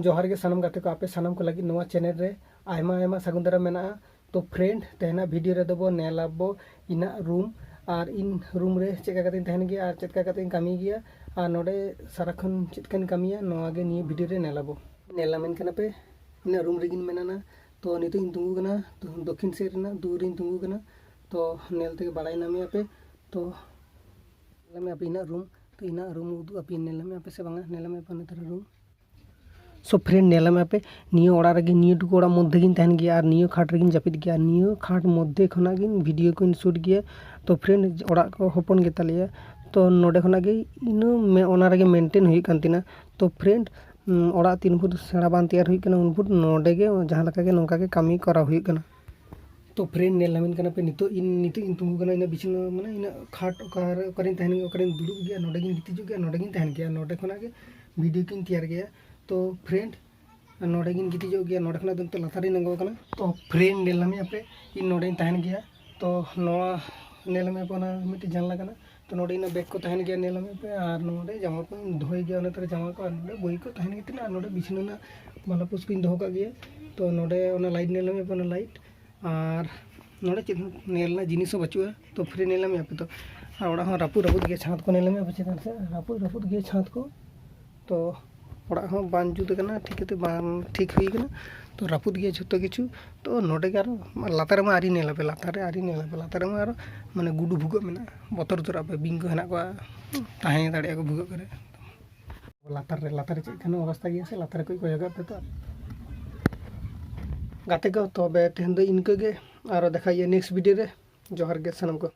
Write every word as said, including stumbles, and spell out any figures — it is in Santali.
ᱡᱚᱦᱟᱨ ᱜᱮ ᱥᱟᱱᱟᱢ ᱜᱟᱛᱮ ᱠᱚ, ᱟᱯᱮ ᱥᱟᱱᱟᱢ ᱠᱚ ᱞᱟᱹᱜᱤᱫ ᱱᱚᱣᱟ ᱪᱮᱱᱮᱞ ᱨᱮ ᱟᱭᱢᱟ ᱟᱭᱢᱟ ᱥᱟᱹᱜᱩᱱ ᱫᱟᱨᱟᱢ ᱢᱮᱱᱟᱜᱼᱟ᱾ ᱛᱚ ᱯᱷᱨᱮᱱᱰ, ᱛᱮᱦᱮᱧᱟᱜ ᱵᱷᱤᱰᱤᱭᱳ ᱨᱮᱫᱚ ᱵᱚ ᱧᱮᱞ ᱟᱵᱚ ᱤᱧᱟᱹᱜ ᱨᱩᱢ, ᱟᱨ ᱤᱧ ᱨᱩᱢ ᱨᱮ ᱪᱮᱫ ᱞᱮᱠᱟ ᱠᱟᱛᱮᱧ ᱛᱟᱦᱮᱱ ᱜᱮᱭᱟ ᱟᱨ ᱪᱮᱫ ᱞᱮᱠᱟ ᱠᱟᱛᱮᱧ ᱠᱟᱹᱢᱤ ᱜᱮᱭᱟ, ᱟᱨ ᱱᱚᱰᱮ ᱥᱟᱨᱟᱠᱷᱚᱱ ᱪᱮᱫ ᱠᱟᱹᱧ ᱠᱟᱹᱢᱤᱭᱟ, ᱱᱚᱣᱟ ᱜᱮ ᱱᱤᱭᱟᱹ ᱵᱷᱤᱰᱤᱭᱳ ᱨᱮ ᱧᱮᱞ ᱟᱵᱚ᱾ ᱧᱮᱞ ᱟᱢᱮᱱ ᱠᱟᱱᱟ ᱯᱮ, ᱤᱧᱟᱹᱜ ᱨᱩᱢ ᱨᱮᱜᱤᱧ ᱢᱮᱱᱟᱜᱼᱟ᱾ ᱛᱚ ᱱᱤᱛᱚᱜ ᱤᱧ ᱛᱤᱸᱜᱩ ᱠᱟᱱᱟ, ᱛᱚ ᱫᱚᱠᱠᱷᱤᱱ ᱥᱮᱫ ᱨᱮᱱᱟᱜ ᱫᱩᱣᱟᱹᱨ ᱨᱤᱧ ᱛᱤᱸᱜᱩ ᱠᱟᱱᱟ᱾ ᱛᱚ ᱧᱮᱞ ᱛᱮᱜᱮ ᱵᱟᱲᱟᱭ ᱧᱟᱢᱮᱭᱟ ᱯᱮ᱾ ᱛᱚ ᱧᱮᱞ ᱟᱢᱮ ᱟᱯᱮ ᱤᱧᱟᱹᱜ ᱨᱩᱢ, ᱛᱚ ᱤᱧᱟᱹᱜ ᱨᱩᱢ ᱩᱫᱩᱜ ᱟᱯᱮ, ᱧᱮᱞ ᱟᱢᱮ ᱟᱯᱮ ᱥᱮ ᱵᱟᱝᱟ? ᱧᱮᱞ ᱟᱢᱮ ᱟᱯᱮ ᱱᱮᱛᱟᱨ ᱨᱩᱢ᱾ ᱥᱳ ᱯᱷᱨᱮᱱᱰ, ᱧᱮᱞ ᱟᱢᱮ ᱟᱯᱮ, ᱱᱤᱭᱟᱹ ᱚᱲᱟᱜ ᱨᱮᱜᱮ, ᱱᱤᱭᱟᱹ ᱴᱩᱠᱩ ᱚᱲᱟᱜ ᱢᱚᱫᱽᱫᱷᱮ ᱜᱤᱧ ᱛᱟᱦᱮᱱ ᱜᱮᱭᱟ ᱟᱨ ᱱᱤᱭᱟᱹ ᱠᱷᱟᱴ ᱨᱮᱜᱤᱧ ᱡᱟᱹᱯᱤᱫ ᱜᱮᱭᱟ ᱟᱨ ᱱᱤᱭᱟᱹ ᱠᱷᱟᱴ ᱢᱚᱫᱽᱫᱷᱮ ᱠᱷᱚᱱᱟᱜ ᱜᱤᱧ ᱵᱷᱤᱰᱤᱭᱳ ᱠᱚᱧ ᱥᱩᱴ ᱜᱮᱭᱟ᱾ ᱛᱚ ᱯᱷᱨᱮᱱᱰ, ᱚᱲᱟᱜ ᱠᱚ ᱦᱚᱯᱚᱱ ᱜᱮᱛᱟᱞᱮᱭᱟ, ᱛᱚ ᱱᱚᱰᱮ ᱠᱷᱚᱱᱟᱜ ᱜᱮ ᱤᱱᱟᱹ ᱢᱮ-, ᱚᱱᱟ ᱨᱮᱜᱮ ᱢᱮᱱᱴᱮᱱ ᱦᱩᱭᱩᱜ ᱠᱟᱱ ᱛᱤᱧᱟᱹ᱾ ᱛᱚ ᱯᱷᱨᱮᱱᱰ, ᱩᱸ, ᱚᱲᱟᱜ ᱛᱤᱱ ᱵᱷᱳᱨ ᱥᱮᱬᱟ ᱵᱟᱝ ᱛᱮᱭᱟᱨ ᱦᱩᱭᱩᱜ ᱠᱟᱱᱟ, ᱩᱱ ᱵᱷᱳᱨ ᱱᱚᱰᱮ ᱜᱮ ᱡᱟᱦᱟᱸ ᱞᱮᱠᱟ ᱜᱮ ᱱᱚᱝᱠᱟ ᱜᱮ ᱠᱟᱹᱢᱤ ᱠᱚᱨᱟᱣ ᱦᱩᱭᱩᱜ ᱠᱟᱱᱟ᱾ ᱛᱚ ᱯᱷᱨᱮᱱᱰ, ᱧᱮᱞ ᱧᱟᱢᱮᱱ ᱠᱟᱱᱟ ᱯᱮ, ᱱᱤᱛᱚᱜ ᱤᱧ, ᱱᱤᱛᱚᱜ ᱤᱧ ᱛᱤᱸᱜᱩ ᱠᱟᱱᱟ, ᱤᱱᱟᱹᱜ ᱵᱤᱪᱷᱱᱟᱹ, ᱢᱟᱱᱮ ᱤᱱᱟᱹᱜ ᱠᱷᱟᱴ ᱚᱠᱟᱨᱮ, ᱚᱠᱟᱨᱮᱧ ᱛᱟᱦᱮᱱ ᱜᱮᱭᱟ, ᱚᱠᱟᱨᱮᱧ ᱫᱩᱲᱩᱵ ᱜᱮᱭᱟ, ᱱᱚᱰᱮ ᱜᱤᱧ ᱜᱤᱛᱤᱡᱚᱜ ᱜᱮᱭᱟ, ᱱᱚᱰᱮ ᱜᱤᱧ ᱛᱟᱦᱮᱱ ᱜᱮᱭᱟ, ᱱᱚᱰᱮ ᱠᱷᱚᱱᱟᱜ ᱜᱮ ᱵᱷᱤᱰᱤᱭᱳ ᱠᱚᱧ ᱛᱮᱭᱟᱨ ᱜᱮᱭᱟ᱾ ᱛᱚ ᱯᱷᱨᱮᱱᱰ, ᱱᱚᱰᱮ ᱜᱤᱧ ᱜᱤᱛᱤᱡᱚᱜ ᱜᱮᱭᱟ, ᱱᱚᱰᱮ ᱠᱷᱚᱱᱟᱜ ᱫᱚ ᱱᱤᱛᱚᱜ ᱞᱟᱛᱟᱨ ᱨᱤᱧ ᱟᱬᱜᱚ ᱟᱠᱟᱱᱟ᱾ ᱛᱚ ᱯᱷᱨᱮᱱᱰ, ᱧᱮᱞ ᱧᱟᱢᱮᱫ ᱟᱯᱮ, ᱤᱧ ᱱᱚᱰᱮᱧ ᱛᱟᱦᱮᱱ ᱜᱮᱭᱟ᱾ ᱛᱚ ᱱᱚᱣᱟ ᱧᱮᱞ ᱧᱟᱢᱮᱫ ᱯᱮ, ᱚᱱᱟ ᱢᱤᱫᱴᱮᱡ ᱡᱟᱱᱞᱟ ᱠᱟᱱᱟ᱾ ᱛᱚ ᱱᱚᱰᱮ ᱤᱱᱟᱹ ᱵᱮᱜᱽ ᱠᱚ ᱛᱟᱦᱮᱱ ᱜᱮᱭᱟ, ᱧᱮᱞ ᱧᱟᱢᱮᱫ ᱯᱮ, ᱟᱨ ᱱᱚᱰᱮ ᱡᱟᱢᱟ ᱠᱚᱧ ᱫᱚᱦᱚᱭ ᱜᱮᱭᱟ, ᱚᱱᱟ ᱛᱚᱨᱮ ᱡᱟᱢᱟ ᱠᱚ, ᱟᱨ ᱱᱚᱰᱮ ᱵᱳᱭ ᱠᱚ ᱛᱟᱦᱮᱱ ᱜᱮᱛᱤᱧᱟ, ᱟᱨ ᱱᱚᱰᱮ ᱵᱤᱪᱷᱱᱟᱹ ᱨᱮᱱᱟᱜ ᱵᱟᱞᱟ ᱯᱳᱥ ᱠᱚᱧ ᱫᱚᱦᱚ ᱠᱟᱜ ᱜᱮᱭᱟ᱾ ᱛᱚ ᱱᱚᱰᱮ ᱚᱱᱟ ᱞᱟᱭᱤᱴ ᱧᱮᱞ ᱧᱟᱢᱮᱫ ᱯᱮ, ᱚᱱᱟ ᱞᱟᱭᱤᱴ, ᱟᱨ ᱱᱚᱰᱮ ᱪᱮᱫ ᱦᱚᱸ ᱧᱮᱞ ᱨᱮᱱᱟᱜ ᱡᱤᱱᱤᱥ ᱦᱚᱸ ᱵᱟᱹᱪᱩᱜᱼᱟ᱾ ᱛᱚ ᱯᱷᱨᱮᱱᱰ, ᱧᱮᱞ ᱧᱟᱢᱮᱫ ᱟᱯᱮ ᱛᱚ, ᱟᱨ ᱚᱲᱟᱜ ᱦᱚᱸ ᱨᱟᱹᱯᱩᱫ ᱨᱟᱹᱯᱩᱫ ᱜᱮᱭᱟ, ᱪᱷᱟᱸᱫᱽ ᱠᱚ ᱧᱮᱞ ᱧᱟᱢᱮᱫ ᱟᱯᱮ ᱪᱮᱛᱟᱱ ᱥᱮᱫ ᱨᱟᱹᱯᱩᱫ ᱨᱟᱹᱯᱩᱫ ᱜᱮᱭᱟ ᱪᱷᱟᱸᱫᱽ ᱠᱚ᱾ ᱛᱚ ᱚᱲᱟᱜ ᱦᱚᱸ ᱵᱟᱝ ᱡᱩᱛ ᱟᱠᱟᱱᱟ, ᱴᱷᱤᱠ ᱠᱟᱛᱮ ᱵᱟᱝ ᱴᱷᱤᱠ ᱦᱩᱭ ᱟᱠᱟᱱᱟ᱾ ᱛᱚ ᱨᱟᱹᱯᱩᱫ ᱜᱮᱭᱟ ᱡᱷᱚᱛᱚ ᱠᱤᱪᱷᱩ᱾ ᱛᱚ ᱱᱚᱰᱮ ᱜᱮ ᱟᱨᱚ ᱞᱟᱛᱟᱨ ᱨᱮᱢᱟ ᱟᱹᱣᱨᱤ ᱧᱮᱞ ᱟᱯᱮ, ᱞᱟᱛᱟᱨ ᱨᱮ ᱟᱹᱣᱨᱤ ᱧᱮᱞ ᱟᱯᱮ, ᱞᱟᱛᱟᱨ ᱨᱮᱢᱟ ᱟᱨᱚ ᱢᱟᱱᱮ ᱜᱩᱰᱩ ᱵᱷᱩᱜᱟᱹᱜ ᱢᱮᱱᱟᱜᱼᱟ, ᱵᱚᱛᱚᱨ ᱩᱛᱟᱹᱨᱚᱜ ᱟᱯᱮ, ᱵᱤᱧ ᱠᱚ ᱦᱮᱱᱟᱜ ᱠᱚᱣᱟ, ᱛᱟᱦᱮᱸ ᱫᱟᱲᱮᱭᱟᱜᱼᱟ ᱠᱚ ᱵᱷᱩᱜᱟᱹᱜ ᱠᱚᱨᱮ᱾ ᱞᱟᱛᱟᱨ ᱨᱮ, ᱞᱟᱛᱟᱨ ᱨᱮ ᱪᱮᱫ ᱠᱟᱱ ᱚᱵᱚᱥᱛᱟ ᱜᱮᱭᱟ ᱥᱮ, ᱞᱟᱛᱟᱨ ᱨᱮ ᱠᱚ ᱠᱚᱭᱚᱜ ᱟᱯᱮ ᱛᱚ᱾ ᱜᱟᱛᱮ ᱠᱚ, ᱛᱚᱵᱮ ᱛᱮᱦᱮᱧ ᱫᱚ ᱤᱱᱠᱟᱹ ᱜᱮ, ᱟᱨᱚ ᱫᱮᱠᱷᱟ ᱦᱩᱭᱩᱜᱼᱟ ᱱᱮᱠᱥᱴ ᱵᱷᱤᱰᱤᱭᱳ ᱨᱮ᱾ ᱡᱚᱦᱟᱨ ᱜᱮ ᱥᱟᱱᱟᱢ ᱠᱚ᱾